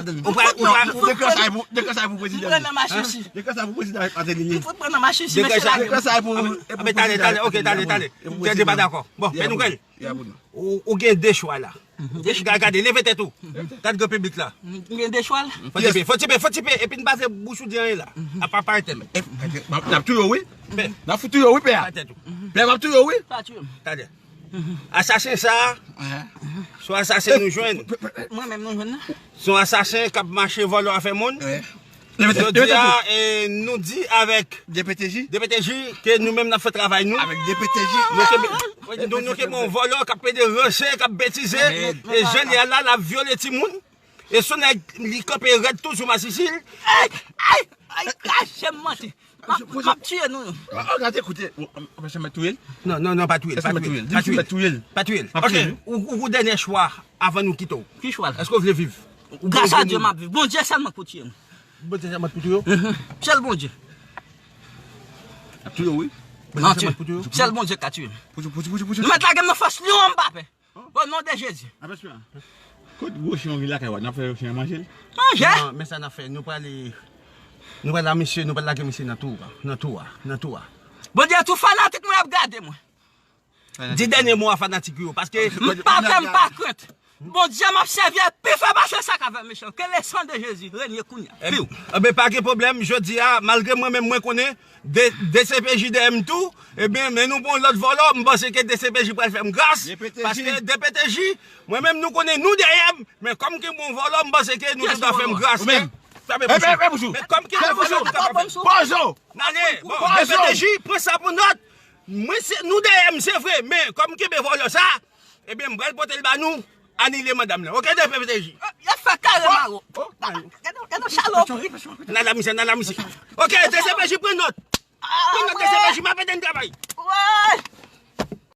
ladann. Ou pral, ou pral, dekran sa pou, dekran sa pou prezidan. Dekran sa pou prezidan Martelly. Dekran sa pou, Anben, talè, talè, ok, talè, talè. Tèt pa dakò. Bon, fè nou kwè l. Ou gen de chwa la. Gade, leve tèt ou. Gade gran piblik la. Ou gen de chwa la. Fò ti pe, fò ti pe, fò ti pe. Epi n pa fè bouch ou di anyen la. Apa pa tèt. N ap touye w wi. N ap fout touye w wi pè a. Pè m ap touye w wi. Talè. Asasen sa a, se yon asasen nou jwenn. Se yon asasen k ap mache vòlò afè moun. Jodi a, nou di avèk D P T J ke nou menm n ap fè travay nou. Avèk D P T J. Nou kenbe yon vòlò k ap pede ranse, k ap betize. E jan li ye la, l ap vyole timoun. E se yon nèg li kanpe rèd tou sou masisi l. Ay, ay, ay, kache m manti. M ap tiye nou. Gade koute. Ou pa janm mèt touye l? Non, non, non, pa touye l. Pa touye l. Pa touye l. Ok, ou gen dènye chwa avan nou kite w. Ki chwa l? Èske w vle viv? Gras a Dye m ap viv. Bondye sèlman k pou tiye m. Bondye sèlman k pou touye w? Sèl Bondye. Ap touye w wi. Manti. Sèl Bondye ka tiye m. Nou mèt lage m nan fòs lyon an, m pa pè. O non de Jezi. Kot gwo chen w gen lakay w a? N ap fè chen an manje l? Manje? Men sa n ap fè, nou prale, nou prale a misye, nou prale lage misye nan tou a, nan tou a, nan tou a. Bondye tou fanatik mwen ap gade mwen. Di dènye mo a fanatik yo, paske. M pa pè, m pa krent. Bondye m ap sèvi a pi fò pase sa k avè mechan. Ke le san de Jezi renye kounye a. Piw. Enben pa gen pwoblèm, jodi a, malgre mwen menm mwen konnen, D C P J dèyè m tou, ebyen, men nou pran yon lòt vòlò, m panse ke D C P J pral fè m gras, paske D P T J, mwen menm nou konnen nou dèyè m, men kòm ke m pran yon vòlò, m panse ke nou te dwa fè m gras. Men kòm ke m pran yon vòlò, m kapab fè m gras. N ale, bon, D P T J, pran sa pou nòt. Mwen se, nou dèyè m, se vre, men kòm m kenbe vòlò sa, ebyen, m pral pote l ba nou, anile manda m nan. Oke, D P T J. Y ap fè kare maro. Gade yon salopri. N al la misye, n al la misye. Oke, D C P J, pran nòt. Pran nòt, D C P J, m ap ede n travay.